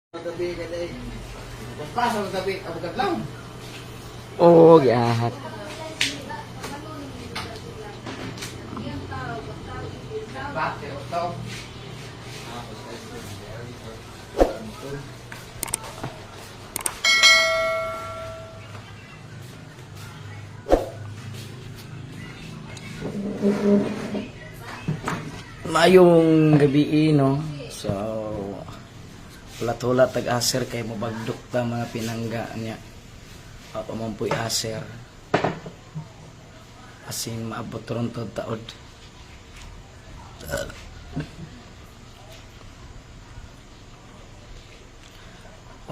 Gabi ka day. Pasa sa gabi, abugat lang. Oo, giahat. Bakit? Ito. Maayong gabi, no? So, hulat-hulat tag-aser kay mabagdok ta mga pinangga niya. Pamampuy aser. Asin maabot ron to taod.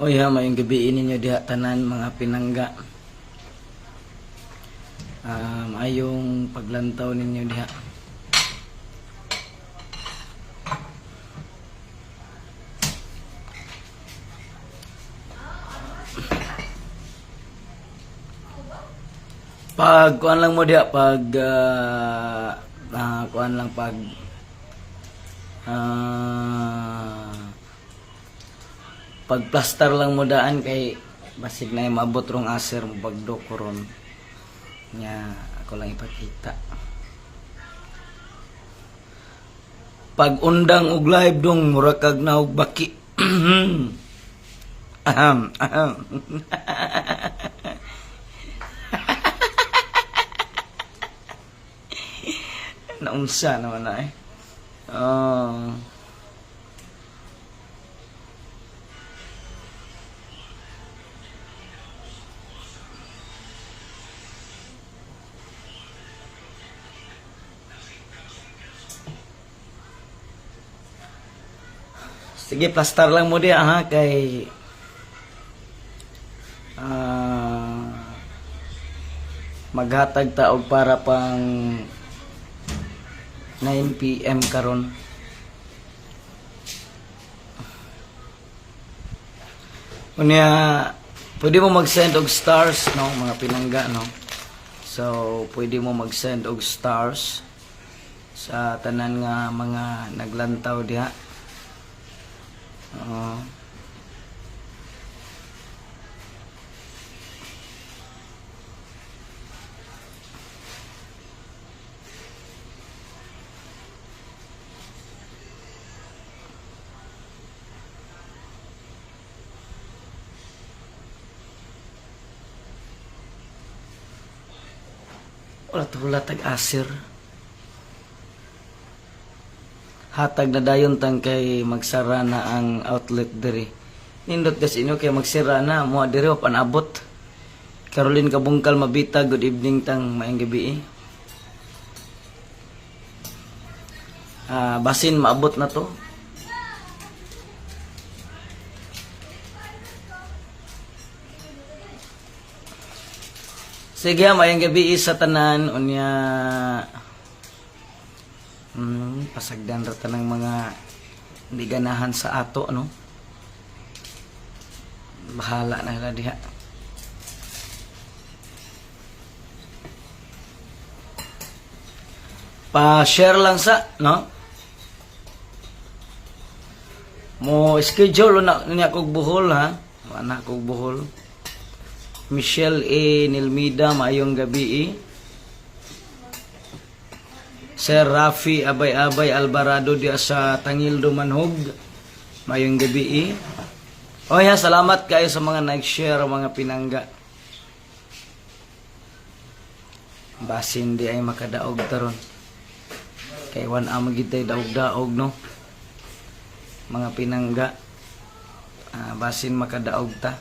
Oy ha, maayong gabi ninyo diha tanan mga pinangga. Maayong paglantaw ninyo diha. Pag kuan lang mo diha pag kuan lang pag pag plaster lang mo daan kay basig na maabot rong aser mo bagdo ko ron nya ako lang ipakita pag undang og live dong mura kag naog baki. Aham, aham. Naunsa naman na eh. Oh. Sige, plastar lang mo diya ha kay maghatag ta og para pang 9 PM karon. Unya, pwede mo mag-send og stars, no, mga pinangga, no. So, pwede mo mag-send og stars sa tanan nga mga naglantaw diha. Oo. Wala to, wala tag asir. Hatag na dayon tang kay magsara na ang outlet diri. Nindot gas inyo kay magsira na mo diri wa panabot. Caroline Kabungkal Mabita, good evening tang maayong gabi eh. Basin maabot na to. Sige, maayong gabi eh, sa tanan unya pasagdan ra tanang mga hindi ganahan sa ato, no. Bahala na sila diha. Pa-share lang sa, no? Mo schedule na niya kog buhol ha. Wala kog buhol. Michelle A. Nilmida, maayong gabi eh. Sir Rafi Abay-Abay Alvarado diya sa Tangildo Manhog. Maayong gabi eh. Oh ya, salamat kayo sa mga nag-share mga pinangga. Basin di ay makadaog taron. Kay wan amo gid tay daog-daog, no. Mga pinangga. Basin makadaog ta.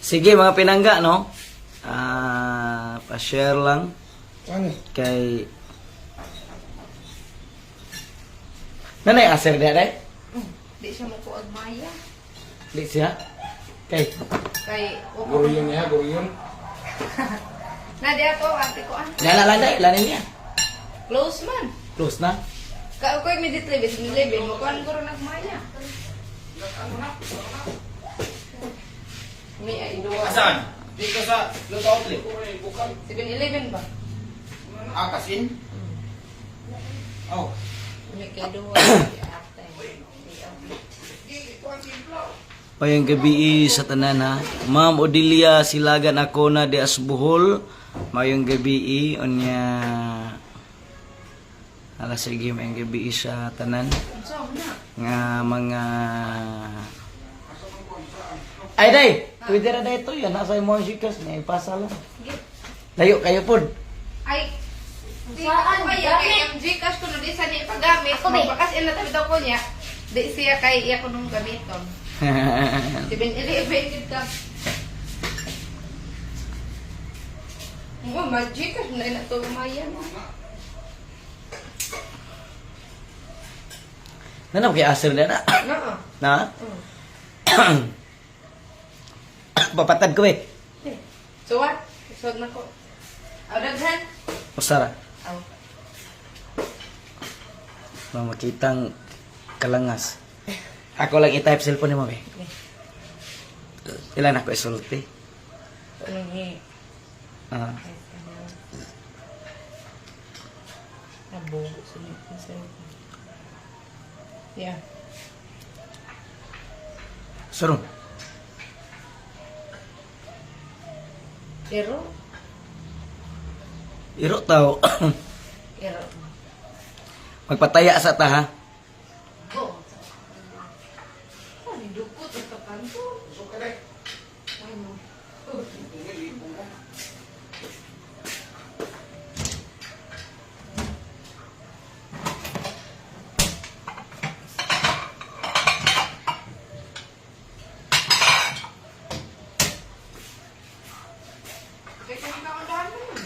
Sige mga pinangga, no. Pa-share lang Ano? kay Nanay aser dia day? Di siya mo kuag maya. Di siya. Kay Kay Guriyon niya, guriyon. Na di ato ate ko ah. Lala lang day, lanin niya. Close man. Close na. Ka ko immediately bis nilibin mo kuan ko ron maya. Mi ay duwa. Asan? Dito sa Luto Outlet. 7-Eleven ba? Ah, kasin? Oh. May kay duha si ate. Payang gabi sa tanan ha. Ma'am Odilia Silagan ako na di Asbuhol. Mayong gabi unya. Ala sige, mayong gabi sa tanan nga mga. Ay day, pwede ra day to yan nasa imong sikas niya ipasa lang. Layo kayo pod. Ay, di ako kaya kay MG cash ko no di sa niya ipagamit. Magbakas ila tabi daw ko niya. Di siya kay iya ko nung gamiton. 7-Eleven gid ka. Oh, magic cash na ina to lumayan. Nanam kay aser na na. Naa. Na? Papatad ko eh. So what? So na ko. Aw daghan. Usara. Aw. Makitang kalangas. Ako lang i-type cellphone ni mo eh. Ilan ako isulti? Ngi. Ah. Abo Yeah. Sarong. Pero Iro tao. pero Magpataya sa ta ha. go. Ano dukot sa kanto? Ano? Kaya kami kaundahan mo.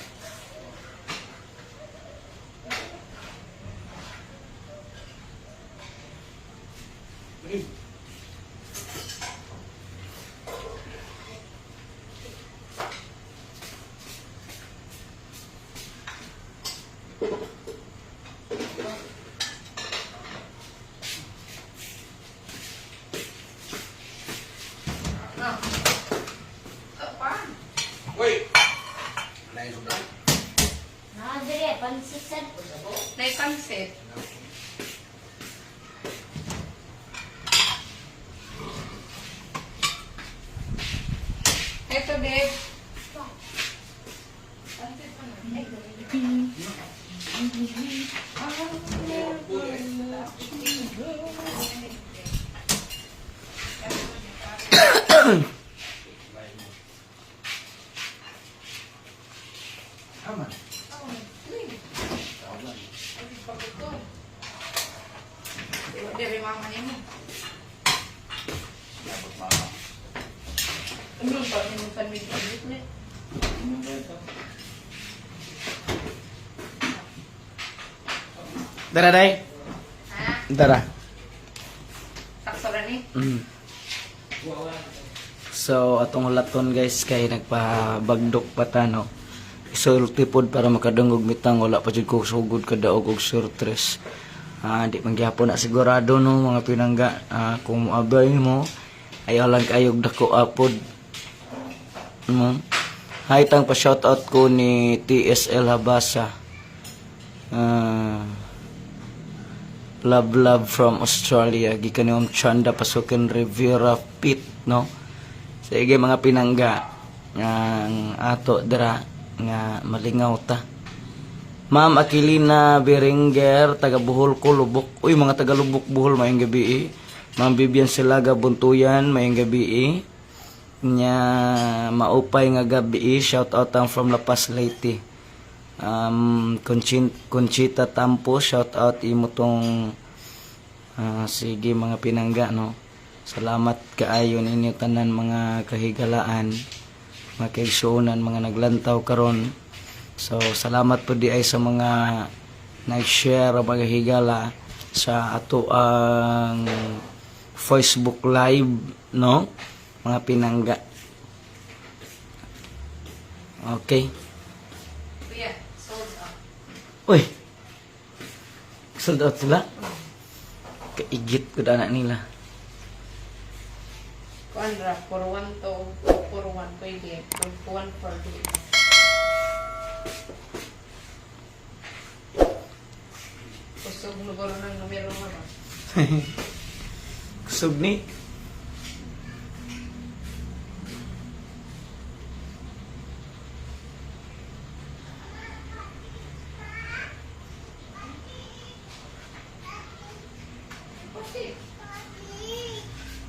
Ah. Pa. Uy! Lain sobra. Ah, dire, pansit sad. Naipansit. Ito, babe. Pansit pa na. Tama. Dere mama niya mo. Dapat mama. Ano pa ni San Miguel ni? Dara day. Ha? Dara. Sakso ra ni. So atong hulaton guys kay nagpabagdok pa ta no. Isulti pod para makadungog mitang wala pa jud ko sugod kadaog og surtres. Ah, di man gyapon na sigurado no mga pinangga. Ah, kung moabay mo ayaw lang kayog dako apod. No? Hi tang pa shoutout ko ni TSL Habasa. Ah, love love from Australia gikan ni Ma'am Chanda Pasukin Rivera Pit no. Sige mga pinangga ang ato dira nga malingaw ta. Ma'am Aquilina Berenguer, taga Bohol ko Lubok. Uy, mga taga Lubok Bohol maayong gabi eh. Ma'am Vivian Silaga Buntuyan, maayong gabi eh. Nya maupay nga gabi eh. Shout out ang from La Paz Leyte. Conchita Tampo, shout out imo tong sige mga pinangga no. Salamat kaayo ninyo tanan mga kahigalaan, mga kaigsuonan, mga naglantaw karon. So salamat po di ay sa mga nag-share o mga higala sa ato ang Facebook Live no, mga pinangga. Okay. Kuya, sold out. Uy. Sold out sila. Kaigit ko na nila. Kuan ra 4-1 to 4-1 pwede. 4-1 4 dili. Kusog lugar ng numero mo ba? Kusog ni.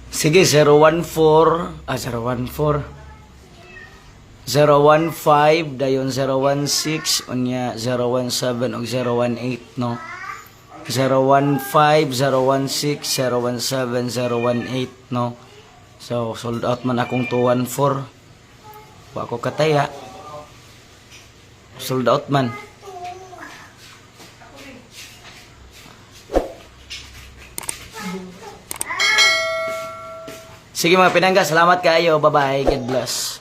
Sige, 014, 014. 015, dayon 016, unya 017 ug 018, no? 015, 016, 017, 018, no? So, sold out man akong 214. Wa ko kataya. Sold out man. Sige, mga pinangga, salamat kayo. Bye-bye. God bless.